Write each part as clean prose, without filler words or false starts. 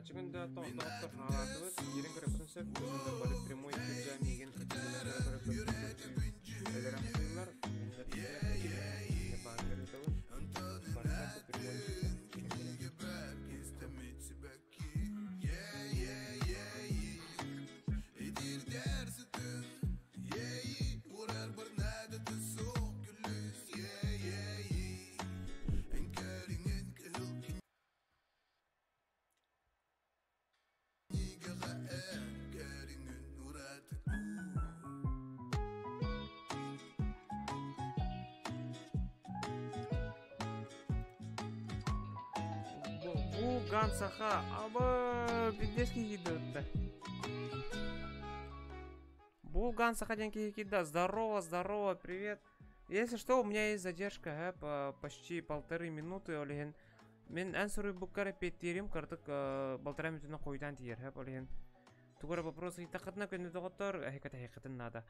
Чыгын да тоқтор хаалаатыбыт, киирэн көрөккүн сөп, бүгүн бары прямой эфиргэ миигин өлөр ахсыылар, Булган саха, аба, пиздец киһи. Булган саха диэн киһи киирдэ. Здорово, здорово, привет. Если что, у меня есть задержка, почти 1,5 минуты, ол иһин. Мин эн суруйбуккар эппиэттиирим кырдык 1,5 минутаны хойутаан тиийэр, ол иһин. Тугу эрэ вопрос ыйытаххытына күндү доҕоттор, эһикэт надо.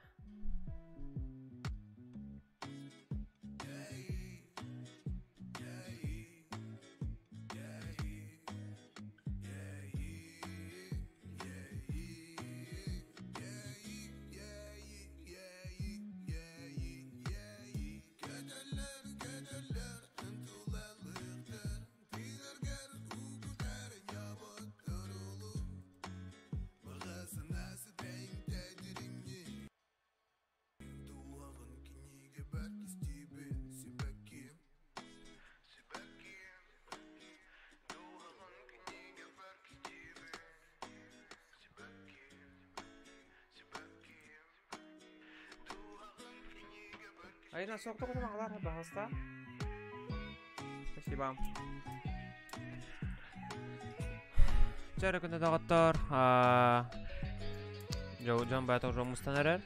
Айна соқты құтымағалар, пожалуйста. Спасибо. Чәрі күнді доғыттар. Жон бәті уже мұстан әрер.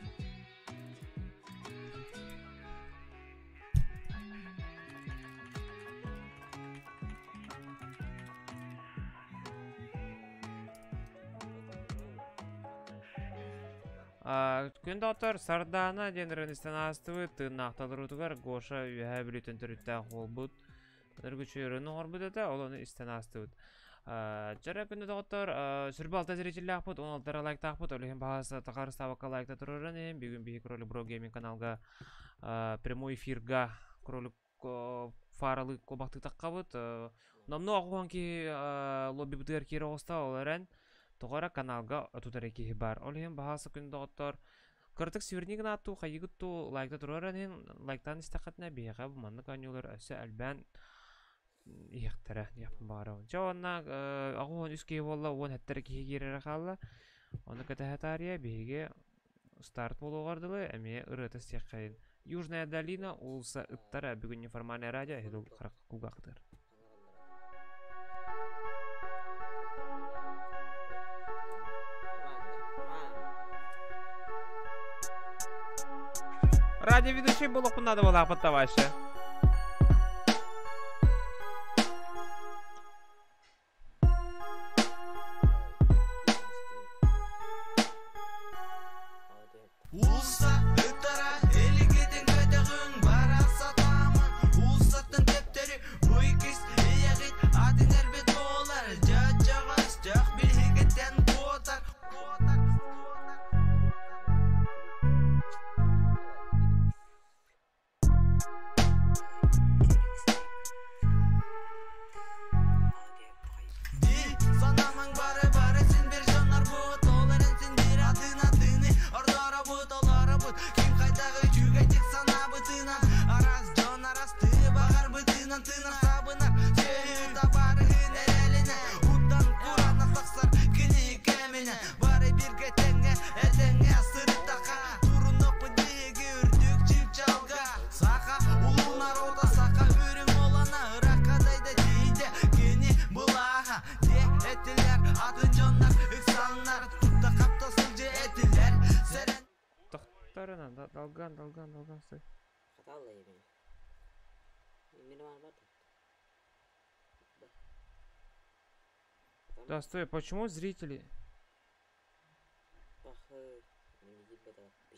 Күн доғыттар, Сардана денренистен астыбы, тыыннаахталырутугар Гоша үйәһә бүлүтен төрүттээх буолбут. Өргүчү өрөну оҥорбут этэ, ол ону истэн аастыбыт. Чара күндү доҕоттор, 26 зрителлээхпит, 16 лайктаахпыт, ол иһин баһаас тахар ставка лайкта тураран иһин, бүгүн биһи Кролик Бро Гейминг каналга прямой эфирга кролик фаралы кобахты таққабыт. Номну оҕуһан киһи лобби бытыгар киирэ оҕуста, ол эрэн тоҕора каналга 30 киһи бар. Ол иһин баһаас күндү доҕоттор, кыртык сверни гынааттуу хайыгыттуу лайкта тураран иһин, лайктаан истэххитинэ биһиэхэ бу маннык оонньуулар өссө элбээн иһиэхтэрэ диэхпин баҕарабын. Чэ уонна 83 киһи буолла, 17 киһи киирэрэ хаалла. Ону кэтэһэ таарыйа биһиги старт буолуоҕар дылы эмиэ ырыата истиэххэйин. Южная долина уулусса ыттара бүгүн неформальное радио эһиги харах кулгаахтыыр. Радиоведущий буолуохпун надо буолаахпыт товарища. Уулусса ыттара илигитин көтөҕүҥ бара сатааман уулуссаттан төптөрү буйкис ийэҕит атын эрбит буолар дьадьаҕас дьах биһигиттэн куотар. Ди санамаң бары бары син бир дьоннор бут ол эрэн син бир атын атыны ордоробут олоробут ким хайдагы үчүгэйдик санаабытынан арас дьон арасты баҕарбытынан тыынар сабынар сүөһү табаарыһын эрэлинэ уттан кураанах тахсар кини кэминэ бары биргэ тэҥҥэ этэҥҥэ сырыттаха турунуохпут биһиги үрдүк чыпчалга саха улуу народа саха үрүҥ уолана ыракка дайда тиийдэ кини былааһа де этилэр атын дьоннор ыксаннар тутта хапта сылдьы этилэр сэрэн Тохторына, долган, долган, долган, стой. Хатаалла ебени. Мин бар бар. Да, стой, почему зрители?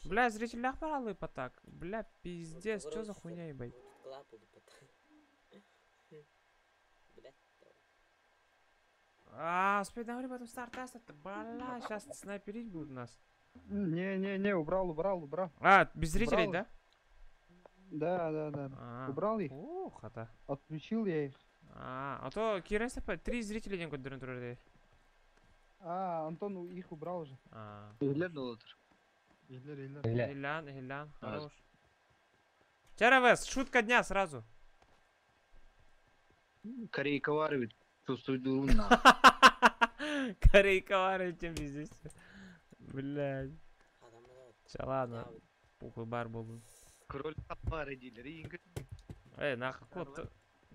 Бля, зрители ахпаралы так. Бля, пиздец, что за хуйня, ебать? А, А, успеть на потом старт Бля, сейчас снайперить будут нас. Не-не-не, убрал, убрал, убрал. А, без зрителей, Убрал. да? Да. А, Убрал их, Ух, это. Отключил я их. А то Кирен три зрителя день куда турды. А, Антон их убрал уже. А. Иһиллэр долотыр. Иһиллэр, иһиллэр. Бля. Илян, Илян, А. хорош. Чаравес, шутка дня сразу. Корейка бар бит. Чувствует дурун. Корейка варит, чем пиздец. Блядь. Ча, ладно, похуй бар был. Кролик бар диилэр. Эй, нахуй, кот.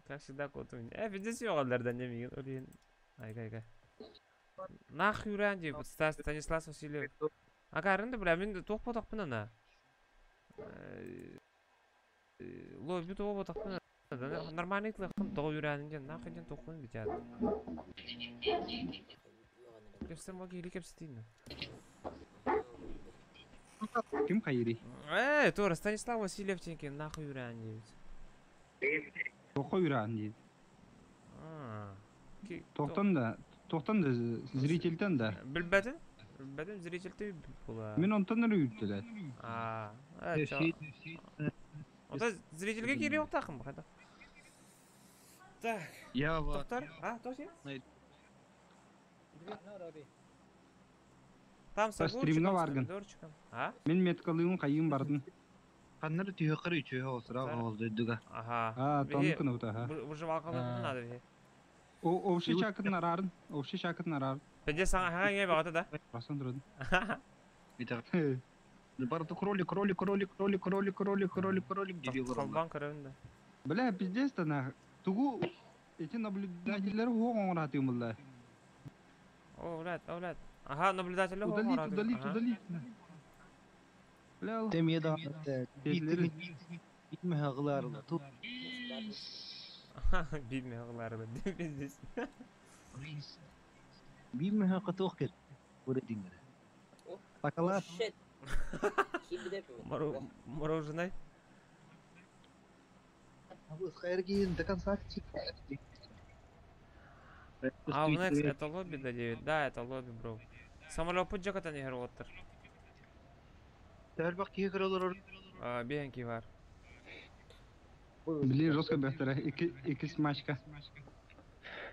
Как всегда, кот у меня. Пиздец, йогалардан не мигин. Блин. Айга, айга. Нахуй ранди, вот Станислав Васильев. Ага, рында, бля, мен тоқ потақпын ана. Лобби тоқ потақпын. Нормальный тлахын тоқ үйрәнінген, нахуй ден тоқпын битяды. Кепсен боги или кепсетин. Ким хайри? Эй, Тора, Станислав Васильев теньки, нахуй үйрәнін Тоқой үрән дейді. А. Тоқтан да, тоқтан да, зрительтен да. Билбәтин? Билбәтин зрительти була. Мен онтан өрі үрттілер. А, чо. Ота зрительге кире yok тақым қайда. Так, Я var. доктор, а, тоси? Най- Там с Та огурчиком, стримно с варган. помидорчиком. А? Мен меткалыйын қайын бардым. Ханнары түйе қыры түйе осыра олды. Ага. А, Беги, тоныкын ұта, ха. Выживалкалык А. надо бе. Овши чакытын арарын, овши чакытын арарын. Пенде саңа хага ңе багаты да. Басын тұрдым. Барты кролик, кролик, кролик, кролик, кролик, кролик, кролик, кролик диye Халбан көрөндө. Бля, пиздец та на. Тугу эти наблюдательлер хоғын ораты бұлда. О, блядь, о, блядь. Ага, наблюдатель Удалить, удалить, удалить. Бля, Темие да. Тезлери. Bitme haqlarla. Tut. Билме хагылары пиздец. Bitme haqı toqker. Böyle dinler. Бакалар. Shit. Мороженое. Хайыргин до конца. А у нас это лобби до 9. Да, это лобби, бро. Самолет пуджаката не героттер. Тәр бак кие кыралар. Бенки бар. Блин, жестко бәхтәрә. Ике смачка.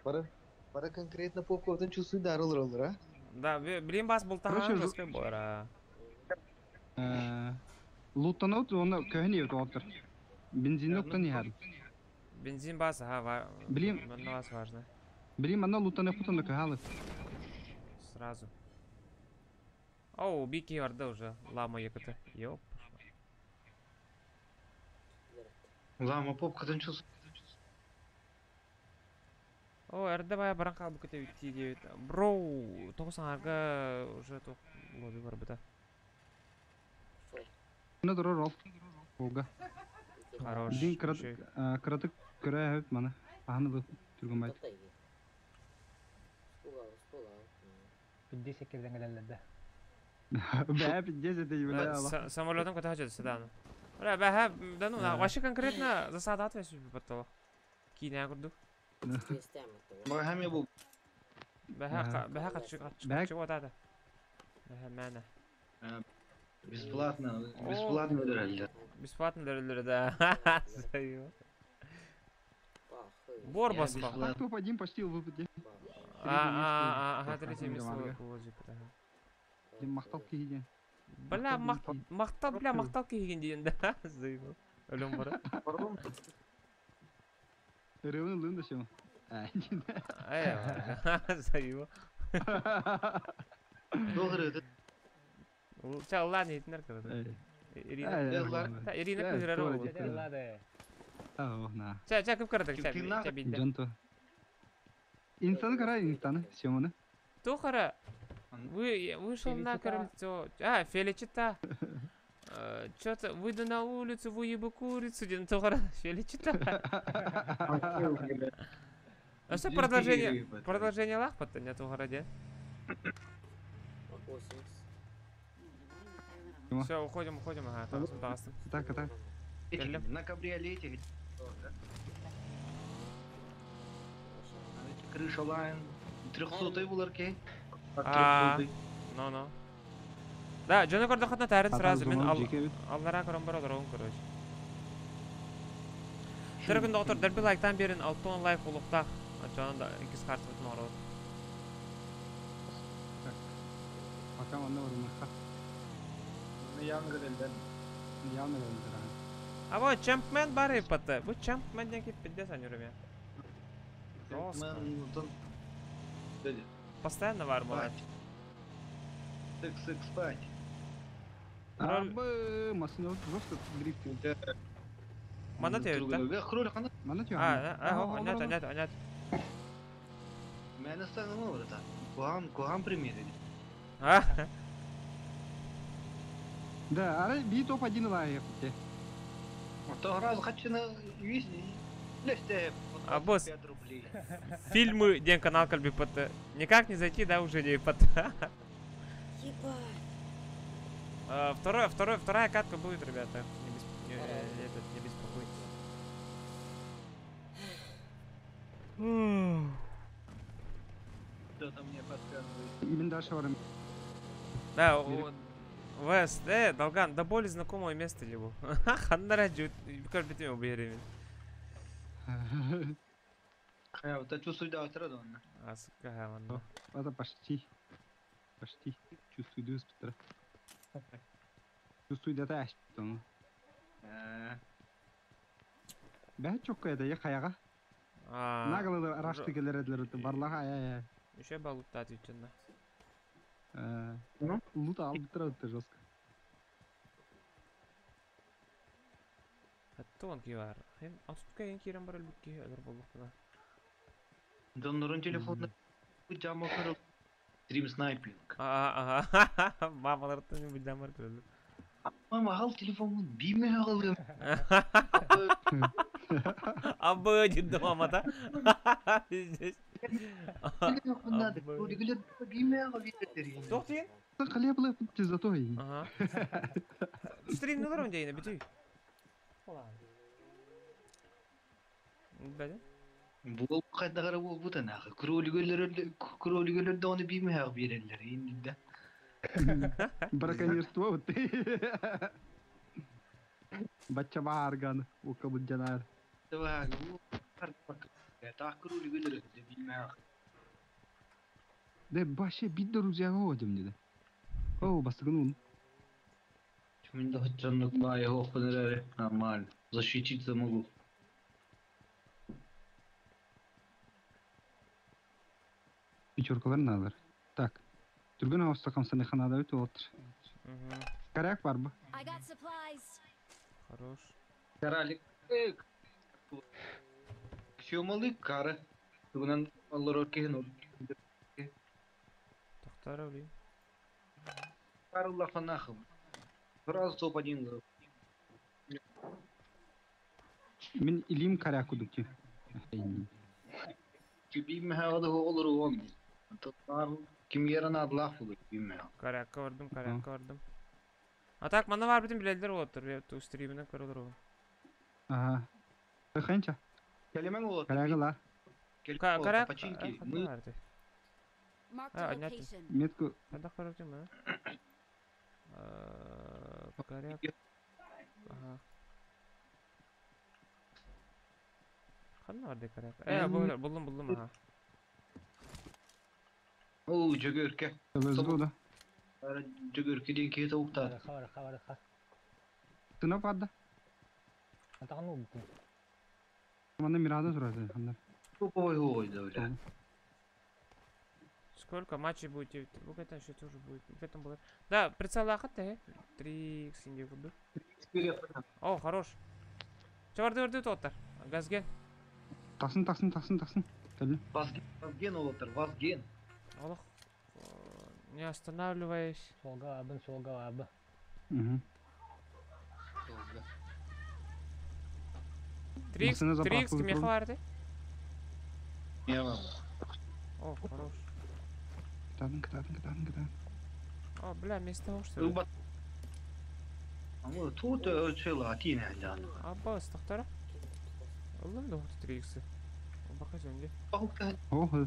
Бара бара конкретно попкорн чувствую дарылар олар, а? Да, блин, бас был Короче, жестко бара. Луттан оны көһін ебет олтыр. Бензин оқтан яр. Бензин бас, ага, Блин. На вас важно. Блин, мана луттан оқтан көһалы. Сразу. Оу, бики орда уже. Лама яката. Ёп. Лама попкорн чувствую. О, эрдэ бая баран калбы көтө битти дебит. Бро, тоғыз уже тоқ лобби бар быта. Мына дұрыр ол. Олга. Хорош. Блин, кыратык көрә әбет мана. Ахны бұл түргін байт. Пиздец екерден келелерде. Бә, пиздец это бля. Самолетом көтө хажады седаны. Бля, бә, да ну, вообще конкретно засада отвесить потолок. Кине курдук. Мага бу. Бәһә, бәһә качы качы отады. Бәһә мәне. Бесплатно, бесплатно öldürәләр. Бесплатно öldürәләр, да. Бор басма. Так топ-1 почти выпаде. Ага, третье место Мактал киген. Бля, мактал, бля, мактал киген дигән да. Заебал. Өлөм бара. Рывын лында шема. Эй, заебал. Doğru. Чаллан итнер кырды. Ирина. Ирина кырды. На. Ча, ча кып кырды, ча, ча билде. Жонто. Инстаны кара, инстаны, семаны. Тухара. Вы вышел на крыльцо. А, Феличита. Чё-то выйду на улицу, выебу курицу, ден Тухара, Феличита. А что продолжение? Продолжение лахпата нет в городе. Все, уходим, уходим, ага, там, Так, так. На кабриолете. Крыша лайн. 300 булар ки. А, ну-ну. Да, дьону көрдөххүнэ таарын сразу мин аллараа көрөн бар олоробун короче. Төрө күн доҕоттор дэрби лайктаан биэрин 60 лайк буолуохтаах. Оччоҕуна да иккис хаартыбытын оҥоробут. Так. Пока манна барымыахха. Явно гэлэллэр. Явно гэлэллэр. А вот Чемпмен бар иппаты. Бу Чемпмен диэн киппидде саныырым я. Жестко. Постоянно бар буолар. Сык-сык спать. Абы, машина жестко дрифтинг. Манна тиэбит Хроль хана. Манна тиэбит. А, а, онят, онят, онят. Мэна стану это. Куам, куам примерили. А? Да, ары би топ-1 лайк. То раз хочу на весь А босс, фильмы день канал кальби пт. Никак не зайти, да, уже не пт. Ебать. Вторая катка будет, ребята. Не беспокойтесь. Кто-то мне подсказывает. Да, Вест, Долган, да более знакомое место либо. Ханнараджу, как бы ты убери. Я вот чувствую, да, отрадонно. А, сука, ладно. Это почти. Почти. Чувствую, да, спитра. Чувствую, да, та, что. Бә чокка это, я хаяга. Нагло рашты келер барлага, я. Еще балут ответенно. Лут алып тұр жестко. Хаттон кивар. Хем астука ен кирен бар элбикки өлөр болдук. Донорун телефонда жамы кырыл. Стрим снайпинг. Ага, ага. Мамалар тын жамыр кырыл. Мама, ал телефонун биме алым. Абы деді мама да. Здесь. Тоқ дейін? Қалай былай зато. Ага. Стрим нолар он дейін, бүтүй. Бәді? Бұл қайда қарап ол бұтан ағы. Кролигөлер оны биме ағы берелер. Енді да. Браконьерство вот. Бача барган, укабы жанар. Давай, так кролигөлер биме ағы. Да баше бидде рузяга одем деди. О, бастыгын он. Мен да жаннык бай хопнер нормально. Защититься могу. Пятеркалар надо. Так. Түргөн ауыста камсаны ханада өтүп отыр. Коряк бар бы? Хорош. Каралик. Сёмалы кары. Тугунан аллар кен. Тохтар блин. Карла фанахым. Сразу топ-1. Мен илим коряк удукти. Бим хагада хоолор он. Ким яран адлах буду бим. Корякка бардым, корякка бардым. А так, мана бар битин билелдер болоттур. Я ту стриминен көрөлөр ол. Ага. Ханча. Келемен болот. Корягылар. Коряк. Починки. Мы А, понятно. Метку. Када көрөтүм, а? Коряк. Ага. Ханна барды коряк. Булдум, булдум, ага. О, жөгөркө. Let's go да. Жөгөркө ден кете уктар. Хабар, хабар, хабар. Тына падда. Антаган улбутун. Мана мирада турады хандар. Ой, ой, да, бля. Сколько матчей будете? Вот это еще тоже будет. В этом было. Да, прицел ахат, 3 х инде буду. О, хорош. Чаварды өрді тоттар. Газген. Тасын, тасын, тасын, тасын. Кәлі. Вазген олотыр, вазген. Аллах. Не останавливаясь. Солга абын, солга абы. Угу. 3 х 3 х кимге барды? Я вам. О, хорош. Кытадын, кытадын, кытадын, кытадын. О, бля, место что ли? Ama тут ölçüyle atayım yani. Абба, стохтара. Аллах, да вот 3 х. Пока зонди. О,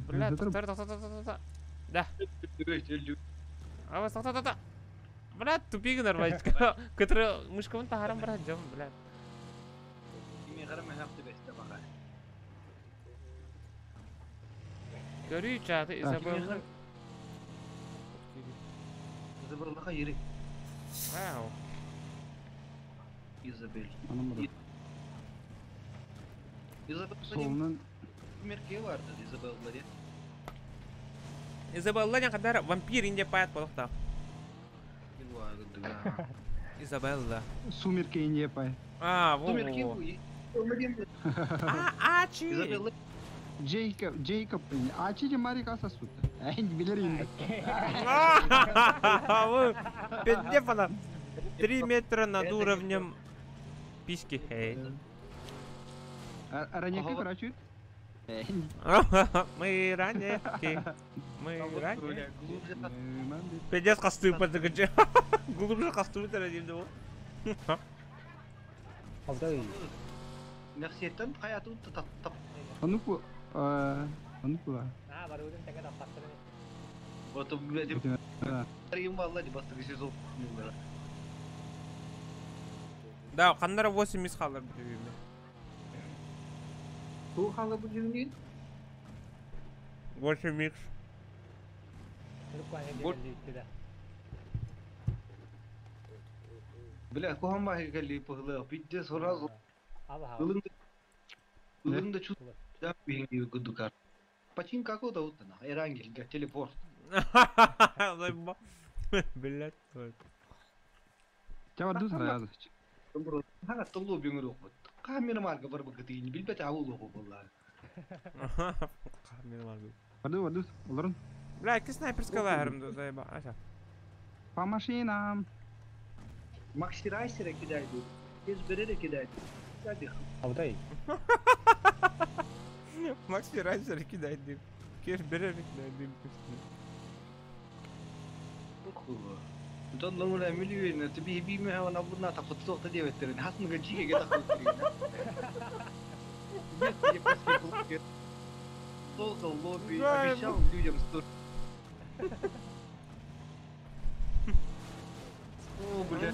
Бля, тоқтар, тоқта, тоқта, тоқта. Да. А вас тоқта, тоқта. Бля, тупик нормально. Который мышкамын тахарам брат, жам, бля. Көрүй чаты Изабелла. Изабеллаға ерек. Вау. Изабель. Анам бар. Изабелла Солунан мерке барды Изабелла де. Изабелла не кадар вампир инде паят болықта. Изабелла. Сумерки инде пай. А, во. Сумерки. А, ачи. Изабелла. Джейкоб, Джейкоб, ачи же Марик асасут. Эй, билер инде. Пиздец она. 3 метра над уровнем письки. Эй. Ранеки, короче. Мы ранеки. Мы ранеки. Пиздец костюм подготовили. Глубже костюм это один. Нәхсеттен хаятын тап тап. Ану-ку, ану-ку. А, барудын тәңге таппаттырын. Вот блядь, им валла бастыгы сезон. Да, ханнара 8 из халар бүтүбүм. Бу хала бу дигән? 8 микс. Бля, кухам бахи кали похла, пиздец сразу. Ылында чут да бинги гудукар. Почин какого-то вот на, Эрангель, телепорт. Блять. Чава ду сразу. Ха, толлу бингру. Камера марка бар бакытыны билбет авыл оқу болла. Камера марка. Барду, барду, олорун. Бля, ки снайперская лагерым заеба. Ася. По машинам. Макси Райсера кидайды. Тез берere кидайды. Абдай. Макси Райсера кидайды. Кеш берere кидайды. Дон ломра милюен, тебе би ме ха на будна та фотсохта деветтерин. Хасны гачиге гета хутрин. Создал лобби, обещал людям 100. О, бля.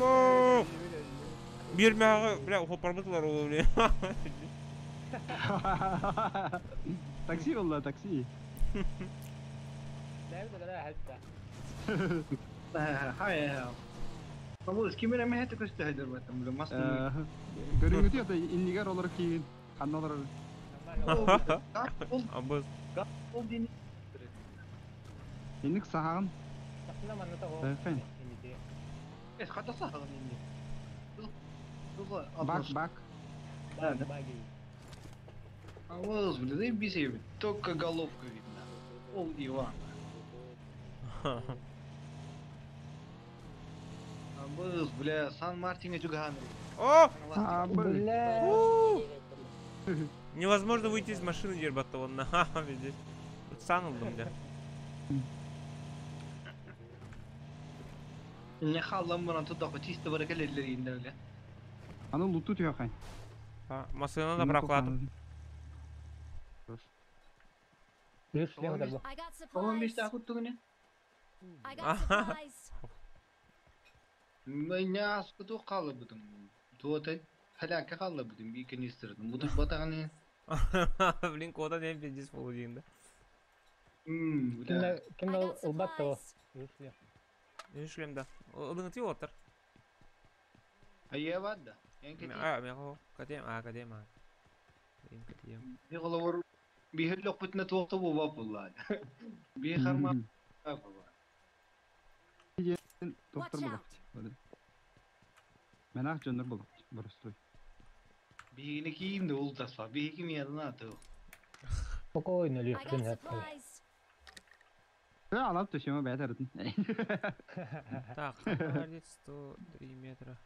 Бир мягы, бля, хопарбытлар ол, бля. Такси болла, такси. Хай, Абыз кимер эме хәтә көстә хәдер баттым, бля, масын. Көрүнгүтү ята иннигер олар кийин, канналар. Абыз. Ол дени. Инник сахагын. Эс хата сахагын инни. Бак, бак. Абыз, бля, заебись, только головка видна. Ол Иван. Абыз, бля, Сан-Мартинге жүгән. О! Бля. Невозможно выйти из машины, дербатта вон на здесь. Сан алдым, бля. Не халам баран туда чисто баракалелер инде, бля. Аны луту түйәкай. Машина на прокладу. Оған беште акуттугуне? Меня аскыту калы будым. Туотай халяка калы будым, би канистрдым. Буду батаганы. Блин, кода не пиздец полудин, да? Бля. Ким улбатты Үшлем да. Ылыңы ти отыр. А я вадда. А, мен катем, а, катем, а. Катем, катем. Головор бихеллок бутна туакта бу булла. Бихарма. Доктор була. Мен ах жонор була. Боростой. Бихини кийимде ул тасла. Бихи ким ядына аты. Спокойно легко. Да, алап төшеме бәтәрдин. Так, 103 метра.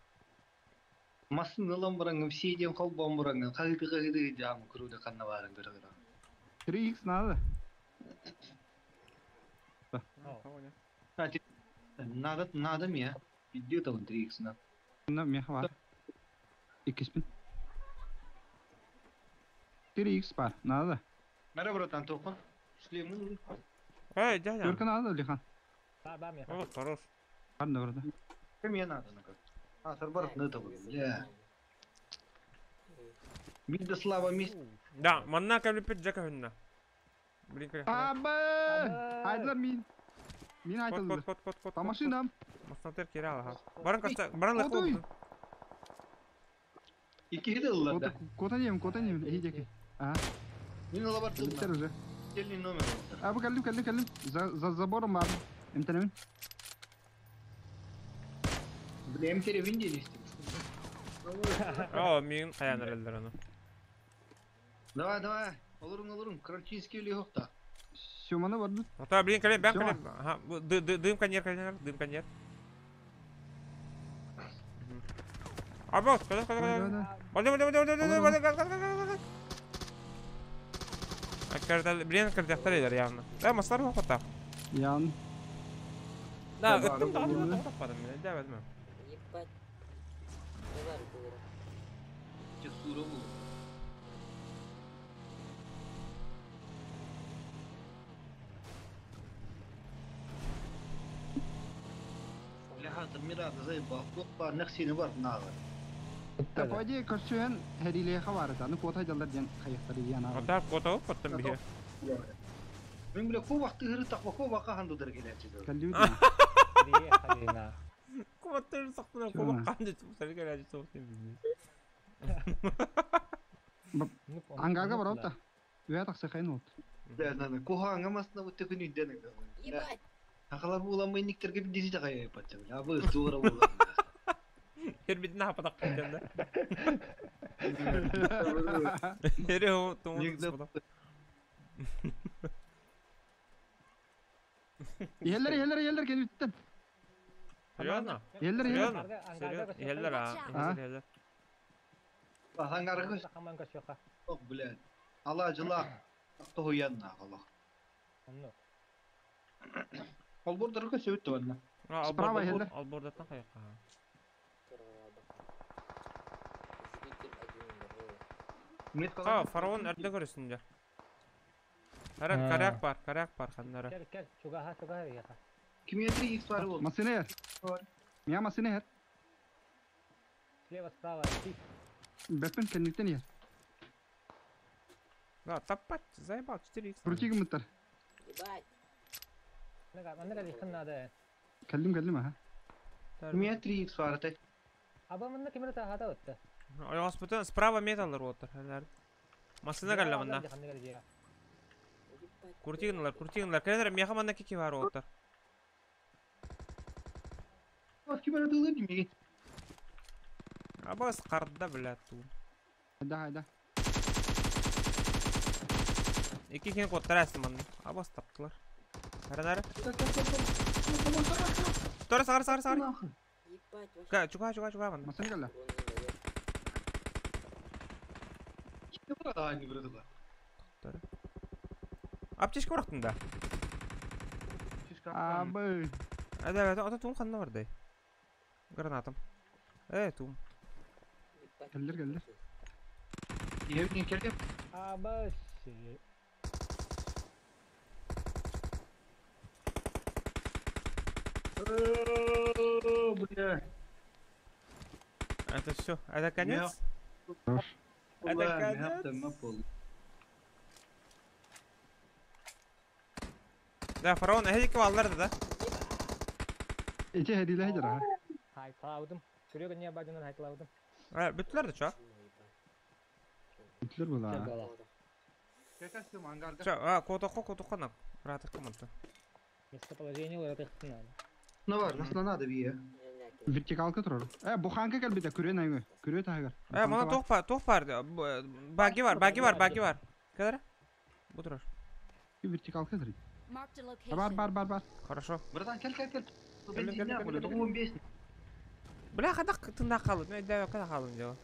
Масын ылам бараңым, сейдем холбам бараңым, кагыды кагыды жам куруда канна барың көрөгөр. 3x надо. Надо, надо мне. Идет он 3x на. На меха бар. 2 спин. 3x бар, надо. Мара, братан, тохон. Шлемын. Эй, дядя. Пятерка надо, Лихан? Ба, ба, меха. О, хорош. Ладно, вроде. Кем надо, ну как. А, сарбар на это бля. Видно слава мисс. Да, манна кәліппет жака хүнна. Блин, кәлі. Абы! Айдылар мин. Мин Кот, кот, айтылды. кот, кот, кот. По машинам. Маснатер кире алаха. Баран каста, баран лехо. Кодуй. Ики хидыллар да. Кота нем, кота нем. Эй, деки. Ага, Мин алабар бітер уже. Отдельный номер. Абы, кәлдім, кәлдім, кәлдім. За забором бар. Эмтенемин. Бля, МТР винди листим. О, мин қаяныр элдер оны. Давай, давай. Алырың, алырың. Крольчинский или хохта. Сёманы барды. Ота, блин, кәлем, бән Всё. кәлем. Ага, дым коньер, коньер, дым коньер. Абы, кәлем, кәлем, кәлем. Бады, бады, бады, бады, бады, бады, бады, бады, бады. Аккардал, блин, кардяхтар элер явно. Да, маслар хохта. Ян. Да, Да, ыттым да, бары. таппадым мен, дәбәдім. Ебать. Давай, говорю. Текстура был. Бля, хатыр мирада заебал. Тук бар, нәксені бар, нағы. Да, по идее, көрсөйін хәрилеха бар. Аны кота айдалар ден қайықтар яна. Ота, кота коттым бихе. Мен бля, ко вақты хыры тақва, ко вақа хандыдыр келәчі. Кәлді Приехали на. Куаттыр сақтына Всё. коба қанды сәл келәжі соқтым бизде. Ангарға бар опта. Үә тақса қайын олды. Да, да, да. Коха аңамасына өтті күн үйден. Ебать. Ақалар буламай никтерге бидесі жағай айпатчы. Абы, тура буламай. Хербитин хападақ қайтем да. Хере о туң. Негді Еллер, еллер, еллер келіп үттен. Серьезно? Еллер, еллер. Серьезно? Серьезно? Еллер, а. Еллер, еллер. Аңарға Хаман кашоха. жоқ, бля. Ала жыла. Тоғыянна, ала. Ну, Ол бордарға сөйтті ванна. Справа еллер. Албордаттан қайыққа. А, фараон әрді көресінде. Қарақ, қарақ бар, қарақ бар, қандары. кел, кел, чугаха, чугаха, яха. Киметри X бар ол. Масына ер. Мия масына ер. Слева, справа, тип. Бәппен кәлініктен ер. Да, таппат, заебал, 4х. Крутигім ұттар. Ебать. Маннага лихын надо. Кәлдім, кәлдім, аха. Киметри X бар ата. Аба манна кемер та хата өтті. Ойғас бүтін, справа металлар отыр. Масына кәлі мында. Ебать. Куртигнлар, куртигнлар. Кәлер, меха манда кеки бар отыр. Кимер атылы демеген. Абас қарда, бля, ту. Хайда, хайда. Екі кен коттар әсті манда. Абас таптылар. Әрі, әрі. Тора, сағыр, сағыр, сағыр. Ебать, вообще. Ка, чуга, чуга, чуга манда. Масына кәлі. Урон не дает. Аптечка барақтын да. Абы. Әді, әді, ата туым қанда бар дей. Гранатым. Э, туым. Ебать. Кәлдер, кәлдер. Евген келіп. Аба, Бля. Это все. Это конец? Хорош. Это конец? Да, фараон, әхедекі балларды да. Эти хәриле хайдар, аха. Хайтлаудым. Күрегі не бадынан хайтлаудым. Ә, бүттілер де чо? Үтлер бұл, Кел а. бала. Чо, а, котоққа, котоққа нақ. Ратыққа мынты. Местоположение уратыхтын надо. Ну бар, насына надо бие. Вертикалка тұрар. Э, буханка кәлбеде, күре найгы. Күре тағыр. Э, мына тоқ бар, тоқ бар. Баги бар, баги бар, баги бар. Кәдір? Бұ тұрар. Вертикалка тұрар. Marked a location. Бар, бар, бар, бар. Хорошо. Братан, кел, кел, кел. Кел, кел, кел, кел. Бля, қадақ тында қалып. Мен дәуе қада қалым дело.